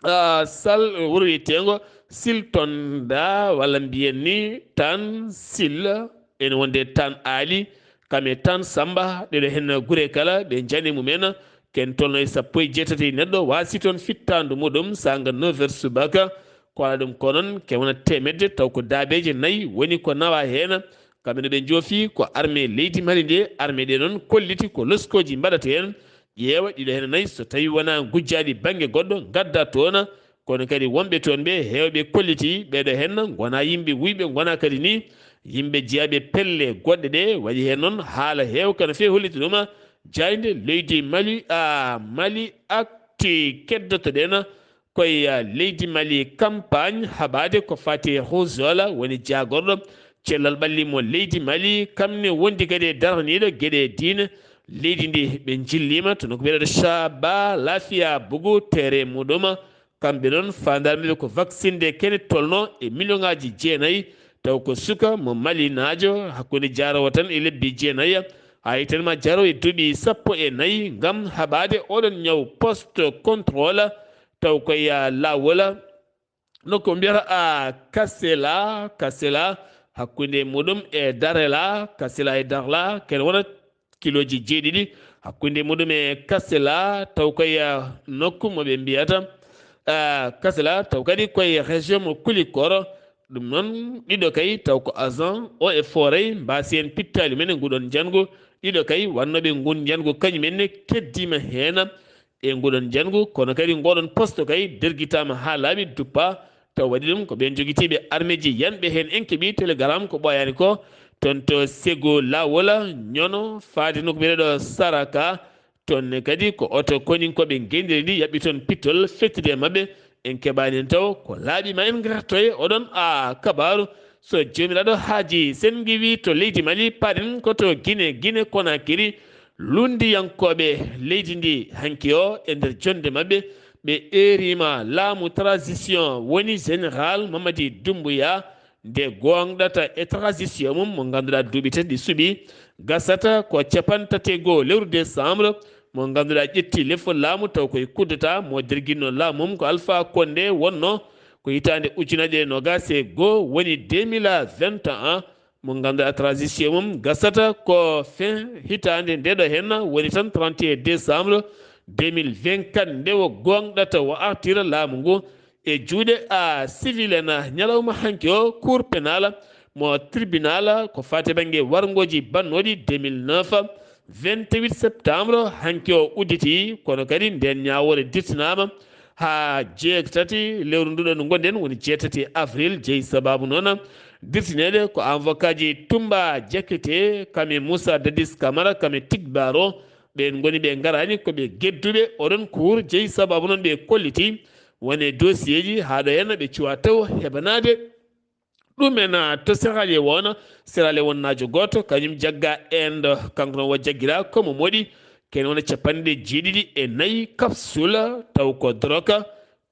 ah, Sal, wuro wiyeteengo Siltonda, walla mbiyen ni Tan Sil, ene wonde Tan Ali, kam e Tan Samba, ɗeɗo heen gure kala, ɓe njani mumen, ken tolno e sappo e jeetati neɗɗo waasi toon fittaandu muɗum, saanga neuf heures subaka, ko alaa ɗum ko noon, ke wona teemedde, taw ko daabeeje nayi woni ko nawa heen. Kamɓe no ɓe njoofi ko armée leydi Mali nde, armée ɗe noon kolliti ko loskooji mbaɗata heen, ƴeewa ɗiɗo heen nayi, so tawi wona gujjaaɗi bannge goɗɗo, ngadda toon. Kono kadi wonɓe toon ɓe, heewɓe kolliti ɓeɗo heen ngona yimɓe wuyɓe, ngona kadi ni yimɓe jeyaaɓe pelle goɗɗe ɗe. Waɗi heen noon haala heewka no feewi holliti ɗum, jaaynde leydi Mali, a Mali Actu keddotoɗen koye, ah, leydi Mali, campagne haɓaade ko faati e Rougeole, woni jaagorɗo cellal ɓalli mo leydi Mali, kam ne wondi kadi e daraniiɗo geɗe diine leydi ndi. Ɓe njilliima to nokku biyeteeɗo Shaba Lafia Bugu, tere muɗum. Kamɓe noon, faandaare maɓɓe ko vaccinde kene tolno e million ŋaaji jeenayi, taw ko suka mo Malinaajo, hakkunde jaarowo tan e lebbi jeenayi, haa yettanma jaarowo e duuɓi sappo e nayi, ngam haɓaade oɗon ñaw post contrôle, taw koye, ah, laawol, nokku mbiyata, ah, Kasela, Kasela, hakkunde muɗum e Darela, Kasela e Darla, kene wona kilooji jeeɗiɗi, hakkunde muɗum e Kasela, taw koye, ah, nokku mo ɓe mbiyata, ah, Kasela, taw kadi koye région mo Kulikoro. Ɗum noon, ɗiɗo kay taw ko agent eaux et forêts mbaasi heen pittaali men e nguɗon njanngu. Ɗiɗo kay wannooɓe ngun njanngu kañum en ne keddiima heen e nguɗon njanngu, kono kadi ngoɗon poste kay dergitaama haa laaɓi, duppa, taw waɗi ɗum ko ɓeen jogitiiɓe armeeji yanɓe heen. En keɓii telegram ko ɓooyaani ko toon to Segu Lawola, Ñono, faade nokku biyeteeɗo Saraka. Toon ne kadi ko oto koninkooɓe ngenndiri ndi yaɓɓi toon pittol fettude e maɓɓe. En keɓaani en taw ko laaɓi ma en ngartoye oɗon a kabaaru. So Joomiraaɗo haaji, sen ngiwi to leydi Mali, paɗen ko to Gine, Gine Konakiri. Lunndiyankooɓe leydi ndi hanki o e nder jonnde maɓɓe, ɓe eeriima laamu transition, woni Général Mamadi Doumbouya, nde gooŋɗata e transition mum mo ngannduɗaa duuɓi tati ɗi suɓi, gasata ko capanɗe tati e goo lewru décembre, mo ngannduɗaa ƴetti lefol laamu taw koye kuddata mo derginno laamu mum ko Alpha Condé wonno ko hitaande ujunaaje ɗiɗi e noogaas e goo woni deux mille vingt et un, mo ngannduɗaa transition mum gasata ko fin hitaande nde ɗo henna woni tan trente et un décembre deux mille vingt-quatre nde o gooŋɗata o artira laamu ngu e juuɗe a civil en ñalawma hanki o cour pénal mo tribunal ko fati bannge warngooji bannooɗi deux mille neuf vingt-huit septembre hanki o udditi kono kadi nden ñaawoore dirtinaama haa jeetati lewru nduɗo ndu ngonɗen woni jeetati avril jeyi sababu noon dirtineede ko avocat ji Tumba Jakite kam e Moussa Dadis Camara kam e Tigbaro ɓeen ngoni ɓe ngaraani ko ɓe gedduɓe oɗon cour jeyi sababu noon ɓe kolliti wone dossier ji haa ɗo henna ɓe cuwa taw heɓanaade ɗum en to Sierra Leone. Sierra Leone naajo gooto kañum jagga Inde kanko noon o jaggira komo moɗi ken wona capanɗe jeeɗiɗi e nayi capsule taw ko drogue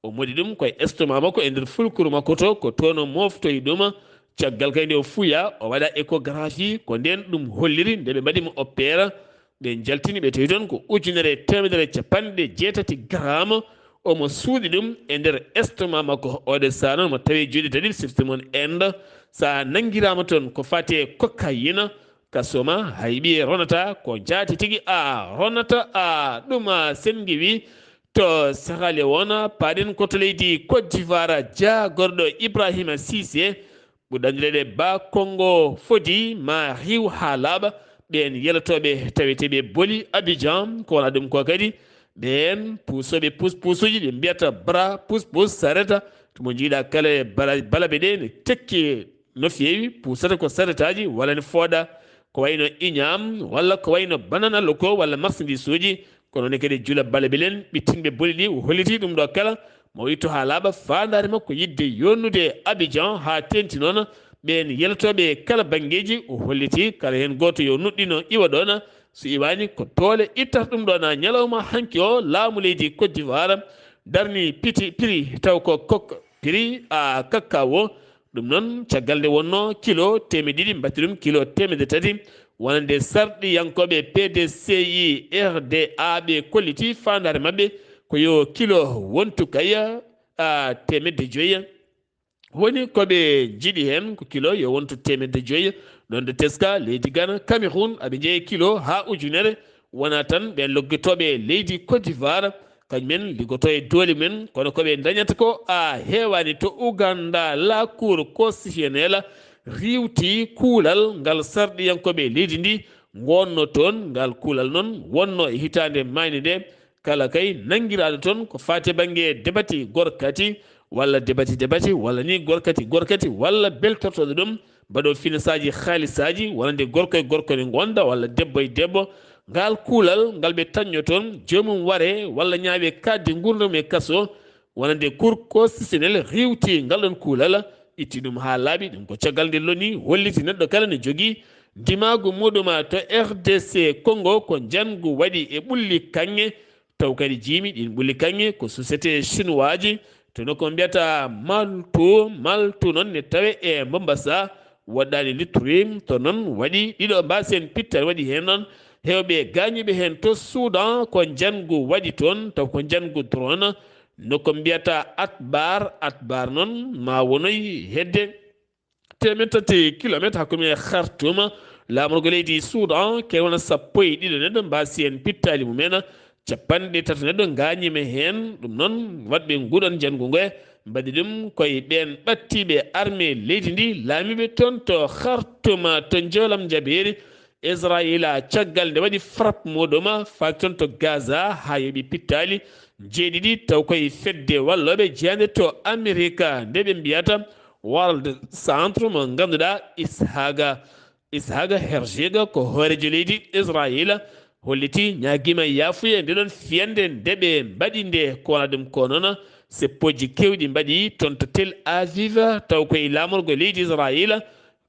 o moɗi ɗum koye estomac makko e nder fulkuru makko to ko toon o moftoyi ɗum caggal kay nde o fuya o waɗa échographie ko nden ɗum holliri nde ɓe mbaɗi mo opérer ɓe jaltini ɓe tawi toon ko ujunere e temedere e capanɗe jeetati gramme omo suuɗi ɗum e nder estomac makko oɗo saa noon mo tawi juuɗe tati sirti mon Inde sa nanngiraama toon ko fati e cocaïne kasoma hay ɓiye ronata ko jaati tigi a ronata a ɗum a senngi wi to Sierra Leone paaɗen ko to leydi Côte d'Ivoire jagorɗo Ibrahima Cissé ɓurɗo anndireede Ba Kongo fodi ma riiw haa laaɓa ɓeen yelotooɓe taweteeɓe boli Abidjan ko wona ɗum ko kadi ɓeen puusooɓe puuspuusuuji ɓe mbiyata bras puuspuus sareta tomo njiiɗa kala e bala- balabe ɗe ne tekki no feewi puusata ko saretaaji walla ne fooɗa ko wayno iñaam walla ko wayno banana loko walla marchandise uji kono ne kadi jula balabe len ɓittinɓe boli ɗi o holliti ɗum ɗo kala mo ittu haa laaɓa faandaare makko yiɗde yonnude Abidjan haa teenti noon ɓeen yelotooɓe e kala banngeeji o holliti kala heen gooto yo nuɗɗino iwa ɗoon so iwaani ko doole ittata ɗum ɗoon ñalawma hanki o laamu leydi Côte d'Ivoire darni piti piri taw ko kok piri a kakkawo ɗum noon caggal nde wonno kilo teemedde ɗiɗi mbaɗti ɗum kilo teemedde tati wonande sarɗiyankooɓe P D C I R D A ɓe kolliti faandaare maɓɓe ko yo kilo wontu kay a teemedde joyi woni ko ɓe njiɗi heen ko kilo yo wontu teemedde joyi ɗon ɗo teska leydi Gana Cameroun aɓe njeeya kilo haa ujunere wona tan ɓen loggitooɓe leydi Côte d'Ivoire kañumen liggoto e doole men kono ko ɓe dañata ko a heewani to Uganda la cour constitutionnelle riiwti kuulal ngal sarɗiyankooɓe leydi ndi ngonno toon ngal kuulal noon wonno e hitaande mayde nde kala kay nanngiraaɗo toon ko faati bannge debati gorkati walla debati debati walla ni gorkati gorkati walla beltortooɗo ɗum mbaɗo finisaaji haalisaaji wonande gorko e gorko ne ngonda walla debbo e debbo ngal kuulal ngal ɓe tañño toon joomum ware walla ñaawe kaaddi ngurdam e kaso wonande cour constitutionnel riiwti ngal ɗon kuulal itti ɗum haa laaɓi ɗum ko caggal nde loni holliti neɗɗo kala ne jogii ndimaagu muɗuma to R D C Congo ko njanngu waɗi e ɓulli kaŋŋe taw kadi jiimi ɗin ɓulli kaŋŋe ko société chinoiseji to nokku mbiyata Maltu Maltu noon ne tawe e Mombasa woɗɗaani lutturi to noon waɗi ɗiɗo mbasen pittani waɗi heen noon heewɓe gaañuɓe heen to Soudan ko njanngu waɗi toon taw ko njanngu drone nokku mbiyata Atbar Atbar noon ma wonoy hedde teemeɗɗe tati kilometre hakkunde e Khartoum laamorgo leydi Soudan ke wona sappo e ɗiɗo neɗɗo mbaasi heen pittaali mumen capanɗe tato neɗɗo ngaañiima heen ɗum noon waɗɓe nguɗon njanngu ngo mbaɗi ɗum koye ɓeen ɓattiiɓe armée leydi ndi laamiiɓe toon to Khartoum to Njoolam Njabeeri Israayiila caggal nde waɗi frappe muɗum faati toon to Gaza haa yoɓi pittaali jeeɗiɗi taw koye fedde wallooɓe jeyaande to Amerika nde ɓe mbiyata World Centre mo ngannduɗaa Ishaga Ishaga Herziga ko hooreejo leydi Israayiila holliti ñaagiima yaafuya nde ɗon fiyannde nde ɓe mbaɗi nde ko wona ɗum ko noon seppooji keewɗi mbaɗi toon to Tel Aviv taw koye laamorgo leydi Israayiila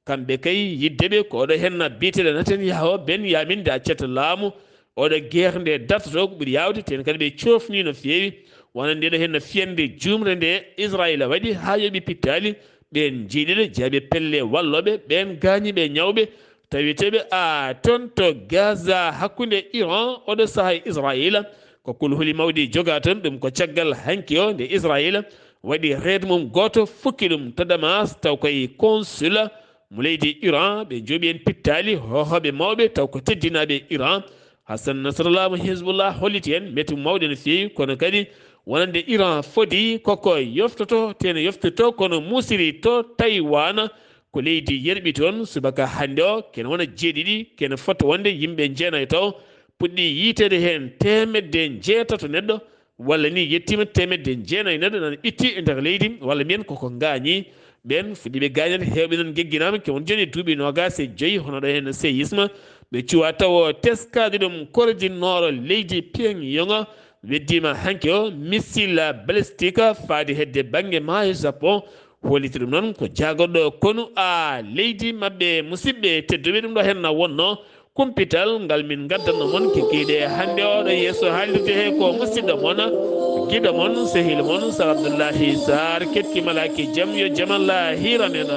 Kamɓe kay yidde ɓe ko oɗo henna biyeteeɗo Netanyahu Benyamin nde accata laamu oɗo guerre nde dartoto ko ɓuri yaawde ten kadi ɓe coofni no feewi wona ndeɗo henna fiyande jumre nde Israila waɗi haa yoɓi pittaali Ɓeen jeeɗiɗo jaaɓi pelle wallooɓe ɓeen gaañiiɓe ñawɓe taweteeɓe a toon to Gaza hakkunde Iran oɗo sahaa e Israayiila. Ko kulhuli mawɗi jogaa toon, ɗum ko caggal hanki o nde Israayiila waɗi reed mum gooto fukki ɗum to Damas, taw koye consul mo leydi Iran. Ɓe njooɓi heen pittaali hoohooɓe mawɓe taw ko teddinaaɓe Iran. Hassan Nasrallah mo Hezbollah holliti heen metti mawɗo no feewi, kono kadi wonande Iran fodi koko yoftoto, tene yoftoto kono musiri to Taïwan, ko leydi yerɓi toon. Subaka hannde o kene wona jeeɗiɗi, kene fota wonde yimɓe jeenayo taw puɗɗi yiiteede heen teemedde njeetato neɗɗo, walla ni yettiima teemedde jeenayo neɗɗo nana ɓitti e nder leydi, walla mbiyen koko ngaañi. Ɓeen fuɗɗiiɓe gaañeede heewɓe noon ngegginaama, ke won jooni e duuɓi noogaas e joyi, hono ɗo heen séisme. Ɓe cuwa tawo teskaade ɗum, kordinnooɗo leydi Pyongyang weddiima hanki o missile balistique faade hedde bannge maayo Japon. Holliti ɗum noon ko jaagorɗo konu a leydi maɓɓe. Musidɓe tedduɓe, ɗum ɗo heen na wonno kumpital ngal min ngaddanno mon kikiiɗe hannde oɗo yeeso haalirde he ko musidɗo mon, giɗo mon, sehil mon, Sar Abdoullahi Sarr. Keɗki malaaki jam, yo jam Allah hiiran en.